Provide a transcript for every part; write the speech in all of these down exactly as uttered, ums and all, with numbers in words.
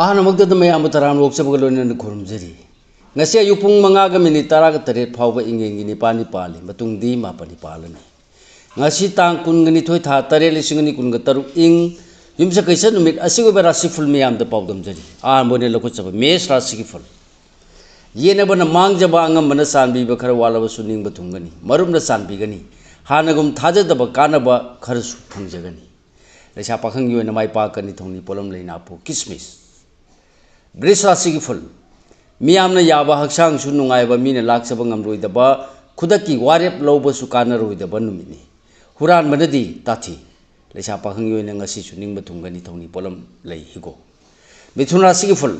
ꯑꯍꯥꯟꯕꯃꯛꯇꯗ ꯃꯌꯥꯝꯕꯨ ꯇꯔꯥꯝꯅ ꯑꯣꯛꯆꯕꯒ ꯂꯣꯏꯅꯅ ꯈꯨꯔꯨꯝꯖꯔꯤ꯫ ꯉꯁꯤ ꯑꯌꯨꯛ ꯄꯨꯡ ꯃꯉꯥꯒ ꯃꯤꯅꯤꯠ ꯇꯔꯥꯒ ꯇꯔꯦꯠ ꯐꯥꯎꯕ ꯏꯪꯉꯦꯟꯒꯤ ꯅꯤꯄꯥꯜꯅꯤ ꯄꯥꯜꯂꯤ, ꯃꯇꯨꯡꯗꯤ ꯃꯥꯄꯜꯅꯤ ꯄꯥꯜꯂꯅꯤ꯫ ꯉꯁꯤ ꯇꯥꯡ ꯀꯨꯟꯒ ꯅꯤꯊꯣꯏ, ꯊꯥ ꯇꯔꯦꯠ, ꯂꯤꯁꯤꯡ ꯑꯅꯤ ꯀꯨꯟꯒ ꯇꯔꯨꯛ, ꯏꯪ ꯌꯨꯝꯁꯀꯩꯁ ꯅꯨꯃꯤꯠ ꯑꯁꯤꯒꯤ ꯑꯣꯏꯕ ꯔꯥꯁꯤꯐꯜ ꯃꯤꯌꯥꯝꯗ ꯄꯥꯎꯗꯝꯖꯔꯤ꯫ ꯑꯍꯥꯟꯕ ꯑꯣꯏꯅ ꯂꯧꯈꯠꯆꯕ ꯃꯦꯁ ꯔꯥꯁꯤꯒꯤ ꯐꯜ꯫ ꯌꯦꯠꯅꯕꯅ ꯃꯥꯡꯖꯕ, ꯑꯉꯝꯕꯅ ꯆꯥꯟꯕꯤꯕ, ꯈꯔ ꯋꯥꯠꯂꯕꯁꯨ ꯅꯤꯡꯕ ꯊꯨꯡꯒꯅꯤ꯫ ꯃꯔꯨꯞꯅ ꯆꯥꯟꯕꯤꯒꯅꯤ꯫ ꯍꯥꯟꯅꯒꯨꯝ ꯊꯥꯖꯗꯕ ꯀꯥꯟꯅꯕ ꯈꯔꯁꯨ ꯐꯪꯖꯒꯅꯤ꯫ ꯂꯩꯁꯥ ꯄꯥꯈꯪꯒꯤ ꯑꯣꯏꯅ ꯃꯥꯏ ꯄꯥꯛꯀꯅꯤ꯫ ꯊꯧꯅꯤ ꯄꯣꯠꯂꯝ ꯂꯩ ꯅꯥꯄꯨ ꯀꯤꯁꯃꯤꯁ꯫ ꯕ꯭ꯔꯤꯖ ꯔꯥꯁꯤꯒꯤ ꯐꯜ꯫ ꯃꯤꯌꯥꯝꯅ ꯌꯥꯕ, ꯍꯛꯆꯥꯡꯁꯨ ꯅꯨꯡꯉꯥꯏꯕ, ꯃꯤꯅ ꯂꯥꯛꯆꯕ ꯉꯝꯂꯣꯏꯗꯕ, ꯈꯨꯗꯛꯀꯤ ꯋꯥꯔꯦꯞ ꯂꯧꯕꯁꯨ ꯀꯥꯟꯅꯔꯣꯏꯗꯕ ꯅꯨꯃꯤꯠꯅꯤ꯫ ꯍꯨꯔꯥꯟꯕꯅꯗꯤ ꯇꯥꯊꯤ꯫ ꯂꯩꯁꯥ ꯄꯥꯈꯪꯒꯤ ꯑꯣꯏꯅ ꯉꯁꯤꯁꯨ ꯅꯤꯡꯕ ꯊꯨꯡꯒꯅꯤ꯫ ꯊꯧꯅꯤ ꯄꯣꯠꯂꯝ ꯂꯩ ꯍꯤꯒꯣꯛ꯫ ꯃꯤꯊꯨꯟ ꯔꯥꯁꯤꯒꯤ ꯐꯜ꯫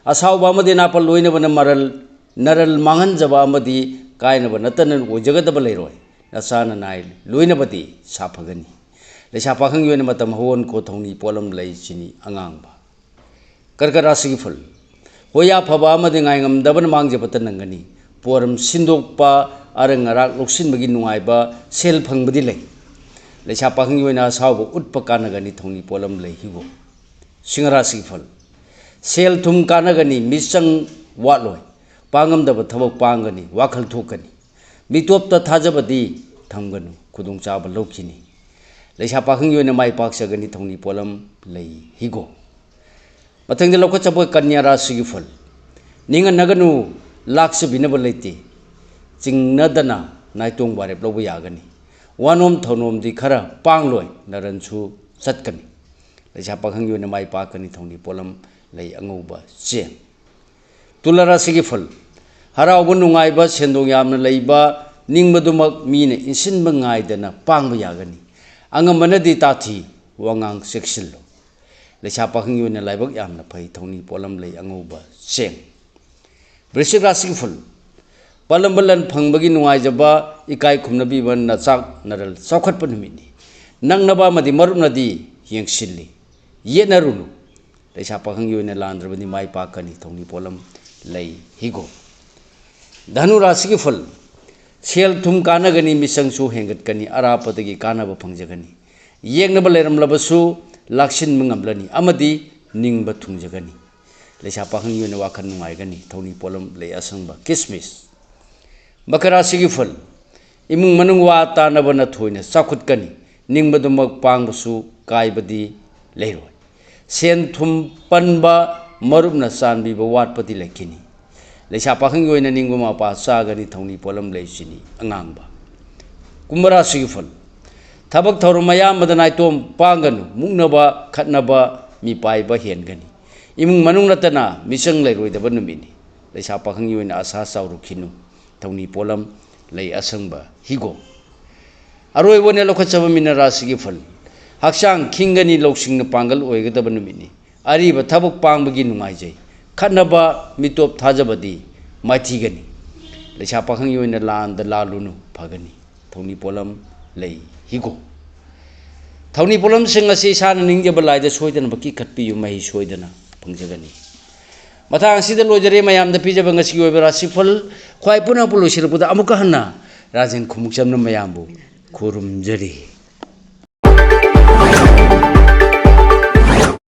ꯑꯁꯥꯎꯕ ꯑꯃꯗꯤ ꯅꯥꯄꯜ ꯂꯣꯏꯅꯕꯅ ꯃꯔꯜ, ꯅꯔꯜ ꯃꯥꯡꯍꯟꯖꯕ ꯑꯃꯗꯤ ꯀꯥꯏꯅꯕ ꯅꯠꯇꯅ ꯑꯣꯏꯖꯒꯗꯕ ꯂꯩꯔꯣꯏ꯫ ꯅꯆꯥ ꯅꯅꯥꯏ ꯂꯣꯏꯅꯕꯗꯤ ꯁꯥꯐꯒꯅꯤ꯫ ꯂꯩꯁꯥ ꯄꯥꯈꯪꯒꯤ ꯑꯣꯏꯅ ꯃꯇꯝ ꯍꯧꯍꯟꯈꯣ꯫ ꯊꯧꯅꯤ ꯄꯣꯠꯂꯝ ꯂꯩ ꯆꯤꯅꯤ ꯑꯉꯥꯡꯕ꯫ ꯀꯔꯀꯠ ꯔꯥꯁꯤꯒꯤ ꯐꯜ꯫ ꯍꯣꯌꯥ ꯐꯕ ꯑꯃꯗꯤ ꯉꯥꯏꯉꯝꯗꯕꯅ ꯃꯥꯡꯖꯕꯇ ꯅꯪꯒꯅꯤ꯫ ꯄꯣꯔꯝ ꯁꯤꯟꯗꯣꯛꯄ, ꯑꯔꯪ ꯑꯔꯥꯛ ꯂꯧꯁꯤꯟꯕꯒꯤ ꯅꯨꯡꯉꯥꯏꯕ, ꯁꯦꯜ ꯐꯪꯕꯗꯤ ꯂꯩ꯫ ꯂꯩꯁꯥ ꯄꯥꯈꯪꯒꯤ ꯑꯣꯏꯅ ꯑꯁꯥꯎꯕ ꯎꯠꯄ ꯀꯥꯟꯅꯒꯅꯤ꯫ ꯊꯧꯅꯤ ꯄꯣꯠꯂꯝ ꯂꯩ ꯍꯤꯒꯣꯛ꯫ ꯁꯤꯡꯍ ꯔꯥꯁꯤꯒꯤ ꯐꯜ꯫ ꯁꯦꯜ ꯊꯨꯝ ꯀꯥꯟꯅꯒꯅꯤ, ꯃꯤꯆꯪ ꯋꯥꯠꯂꯣꯏ꯫ ꯄꯥꯡꯉꯝꯗꯕ ꯊꯕꯛ ꯄꯥꯡꯒꯅꯤ, ꯋꯥꯈꯜ ꯊꯣꯛꯀꯅꯤ꯫ ꯃꯤꯇꯣꯞꯇ ꯊꯥꯖꯕꯗꯤ ꯊꯝꯒꯅꯨ, ꯈꯨꯗꯣꯡꯆꯥꯕ ꯂꯧꯈꯤꯅꯤ꯫ ꯂꯩꯁꯥ ꯄꯥꯈꯪꯒꯤ ꯑꯣꯏꯅ ꯃꯥꯏ ꯄꯥꯛꯆꯒꯅꯤ꯫ ꯊꯧꯅꯤ ꯄꯣꯠꯂꯝ ꯂꯩ ꯍꯤꯒꯣꯛ꯫ ꯃꯊꯪꯗ ꯂꯧꯈꯠꯆꯕ ꯀꯟꯌꯥ ꯔꯥꯁꯤꯒꯤ ꯐꯜ꯫ ꯅꯤꯡꯍꯟꯅꯒꯅꯨ, ꯂꯥꯛꯆꯕꯤꯅꯕ ꯂꯩꯇꯦ꯫ ꯆꯤꯡꯅꯗꯅ ꯅꯥꯏꯇꯣꯡ ꯋꯥꯔꯦꯞ ꯂꯧꯕ ꯌꯥꯒꯅꯤ꯫ ꯋꯥꯅꯣꯝ ꯊꯧꯅꯣꯝꯗꯤ ꯈꯔ ꯄꯥꯡꯂꯣꯏ, ꯅꯔꯟꯁꯨ ꯆꯠꯀꯅꯤ꯫ ꯂꯩꯁꯥ ꯄꯥꯈꯪꯒꯤ ꯑꯣꯏꯅ ꯃꯥꯏ ꯄꯥꯛꯀꯅꯤ꯫ ꯊꯧꯅꯤ ꯄꯣꯠꯂꯝ ꯂꯩ ꯑꯉꯧꯕ ꯆꯦꯡ꯫ ꯇꯨꯂꯥ ꯔꯥꯁꯤꯒꯤ ꯐꯜ꯫ ꯍꯔꯥꯎꯕ ꯅꯨꯡꯉꯥꯏꯕ, ꯁꯦꯟꯗꯣꯡ ꯌꯥꯝꯅ ꯂꯩꯕ, ꯅꯤꯡꯕꯗꯨꯃꯛ ꯃꯤꯅ ꯏꯟꯁꯤꯟꯕ ꯉꯥꯏꯗꯅ ꯄꯥꯡꯕ ꯌꯥꯒꯅꯤ꯫ ꯑꯉꯝꯕꯅꯗꯤ ꯇꯥꯊꯤ, ꯋꯥꯉꯥꯡ ꯆꯦꯛꯁꯤꯜꯂꯨ꯫ ꯂꯩꯁꯥ ꯄꯥꯈꯪꯒꯤ ꯑꯣꯏꯅ ꯂꯥꯏꯕꯛ ꯌꯥꯝꯅ ꯐꯩ꯫ ꯊꯧꯅꯤ ꯄꯣꯠꯂꯝ ꯂꯩ ꯑꯉꯧꯕ ꯆꯦꯡ꯫ ꯕ꯭ꯔꯤꯁꯤꯛ ꯔꯥꯁꯤꯒꯤ ꯐꯜ꯫ ꯄꯥꯜꯂꯝꯕ ꯂꯟ ꯐꯪꯕꯒꯤ ꯅꯨꯡꯉꯥꯏꯖꯕ, ꯏꯀꯥꯏ ꯈꯨꯝꯅꯕꯤꯕ, ꯅꯆꯥꯛ ꯅꯔꯜ ꯆꯥꯎꯈꯠꯄ ꯅꯨꯃꯤꯠꯅꯤ꯫ ꯅꯛꯅꯕ ꯑꯃꯗꯤ ꯃꯔꯨꯞꯅꯗꯤ ꯌꯦꯡꯁꯤꯜꯂꯤ꯫ ꯌꯦꯠꯅꯔꯨꯅꯨ꯫ ꯂꯩꯁꯥ ꯄꯥꯈꯪꯒꯤ ꯑꯣꯏꯅ ꯂꯥꯟꯗ꯭ꯔꯕꯗꯤ ꯃꯥꯏ ꯄꯥꯛꯀꯅꯤ꯫ ꯊꯧꯅꯤ ꯄꯣꯠꯂꯝ ꯂꯩ ꯍꯤꯒꯣꯛ꯫ ꯙꯅꯨ ꯔꯥꯁꯤꯒꯤ ꯐꯜ꯫ ꯁꯦꯜ ꯊꯨꯝ ꯀꯥꯟꯅꯒꯅꯤ, ꯃꯤꯆꯪꯁꯨ ꯍꯦꯟꯒꯠꯀꯅꯤ, ꯑꯔꯥꯞꯄꯗꯒꯤ ꯀꯥꯟꯅꯕ ꯐꯪꯖꯒꯅꯤ꯫ ꯌꯦꯛꯅꯕ ꯂꯩꯔꯝꯂꯕꯁꯨ ꯂꯥꯛꯁꯤꯟꯕ ꯉꯝꯂꯅꯤ ꯑꯃꯗꯤ ꯅꯤꯡꯕ ꯊꯨꯡꯖꯒꯅꯤ꯫ ꯂꯩꯁꯥ ꯄꯥꯈꯪꯒꯤ ꯑꯣꯏꯅ ꯋꯥꯈꯜ ꯅꯨꯡꯉꯥꯏꯒꯅꯤ꯫ ꯊꯧꯅꯤ ꯄꯣꯠꯂꯝ ꯂꯩ ꯑꯁꯪꯕ ꯀꯤꯁꯃꯤꯁ꯫ ꯃꯀꯔ ꯔꯥꯁꯤꯒꯤ ꯐꯜ, ꯏꯃꯨꯡ ꯃꯅꯨꯡ ꯋꯥ ꯇꯥꯅꯕꯅ ꯊꯣꯏꯅ ꯆꯥꯎꯈꯠꯀꯅꯤ꯫ ꯅꯤꯡꯕꯗꯨꯃꯛ ꯄꯥꯡꯕꯁꯨ ꯀꯥꯏꯕꯗꯤ ꯂꯩꯔꯣꯏ꯫ ꯁꯦꯟ ꯊꯨꯝ ꯄꯟꯕ, ꯃꯔꯨꯞꯅ ꯆꯥꯟꯕꯤꯕ ꯋꯥꯠꯄꯗꯤ ꯂꯩꯈꯤꯅꯤ꯫ ꯂꯩꯁꯥ ꯄꯥꯈꯪꯒꯤ ꯑꯣꯏꯅ ꯅꯤꯡꯕ ꯃꯄꯥ ꯆꯥꯒꯅꯤ꯫ ꯊꯧꯅꯤ ꯄꯣꯠꯂꯝ ꯂꯩꯁꯤꯅꯤ ꯑꯉꯥꯡꯕ꯫ ꯀꯨꯝꯚ ꯔꯥꯁꯤꯒꯤ ꯐꯜ, ꯊꯕꯛ ꯊꯧꯔꯝ ꯑꯌꯥꯝꯕꯗ ꯅꯥꯏꯇꯣꯝ ꯄꯥꯡꯒꯅꯨ꯫ ꯃꯨꯛꯅꯕ, ꯈꯠꯅꯕ, ꯃꯤꯄꯥꯏꯕ ꯍꯦꯟꯒꯅꯤ꯫ ꯏꯃꯨꯡ ꯃꯅꯨꯡ ꯅꯠꯇꯅ ꯃꯤꯆꯪ ꯂꯩꯔꯣꯏꯗꯕ ꯅꯨꯃꯤꯠꯅꯤ꯫ ꯂꯩꯁꯥ ꯄꯥꯈꯪꯒꯤ ꯑꯣꯏꯅ ꯑꯁꯥ ꯆꯥꯎꯔꯛꯈꯤꯅꯨ꯫ ꯊꯧꯅꯤ ꯄꯣꯠꯂꯝ ꯂꯩ ꯑꯁꯪꯕ ꯍꯤꯒꯣꯛ꯫ ꯑꯔꯣꯏꯕ ꯑꯣꯏꯅ ꯂꯧꯈꯠꯆꯕ ꯃꯤꯅ ꯔꯥꯁꯤꯒꯤ ꯐꯜ꯫ ꯍꯛꯆꯥꯡ ꯈꯤꯡꯒꯅꯤ, ꯂꯧꯁꯤꯡꯅ ꯄꯥꯡꯒꯜ ꯑꯣꯏꯒꯗꯕ ꯅꯨꯃꯤꯠꯅꯤ꯫ ꯑꯔꯤꯕ ꯊꯕꯛ ꯄꯥꯡꯕꯒꯤ ꯅꯨꯡꯉꯥꯏꯖꯩ꯫ ꯈꯠꯅꯕ, ꯃꯤꯇꯣꯞ ꯊꯥꯖꯕꯗꯤ ꯃꯥꯏꯊꯤꯒꯅꯤ꯫ ꯂꯩꯁꯥ ꯄꯥꯈꯪꯒꯤ ꯑꯣꯏꯅ ꯂꯥꯟꯗ ꯂꯥꯜꯂꯨꯅꯨ, ꯐꯒꯅꯤ꯫ ꯊꯧꯅꯤ ꯄꯣꯠꯂꯝ ꯂꯩ ꯍꯤꯒꯣꯛ꯫ ꯊꯧꯅꯤ ꯄꯣꯠꯂꯝꯁꯤꯡ ꯑꯁꯤ ꯏꯁꯥꯅ ꯅꯤꯡꯖꯕ ꯂꯥꯏꯗ ꯁꯣꯏꯗꯅꯃꯛꯀꯤ ꯀꯠꯄꯤꯌꯨ, ꯃꯍꯩ ꯁꯣꯏꯗꯅ ꯐꯪꯖꯒꯅꯤ꯫ ꯃꯇꯥꯡ ꯑꯁꯤꯗ ꯂꯣꯏꯖꯔꯦ ꯃꯌꯥꯝꯗ ꯄꯤꯖꯕ ꯉꯁꯤꯒꯤ ꯑꯣꯏꯕ ꯔꯥꯁꯤꯐꯜ꯫ ꯈ꯭ꯋꯥꯏ ꯄꯨꯅꯃꯛꯄꯨ ꯂꯣꯏꯁꯤꯜꯂꯛꯄꯗ ꯑꯃꯨꯛꯀ ꯍꯟꯅ ꯔꯥꯖꯦꯟ ꯈꯨꯃꯨꯛꯆꯝꯅ ꯃꯌꯥꯝꯕꯨ ꯈꯨꯔꯨꯝꯖꯔꯤ꯫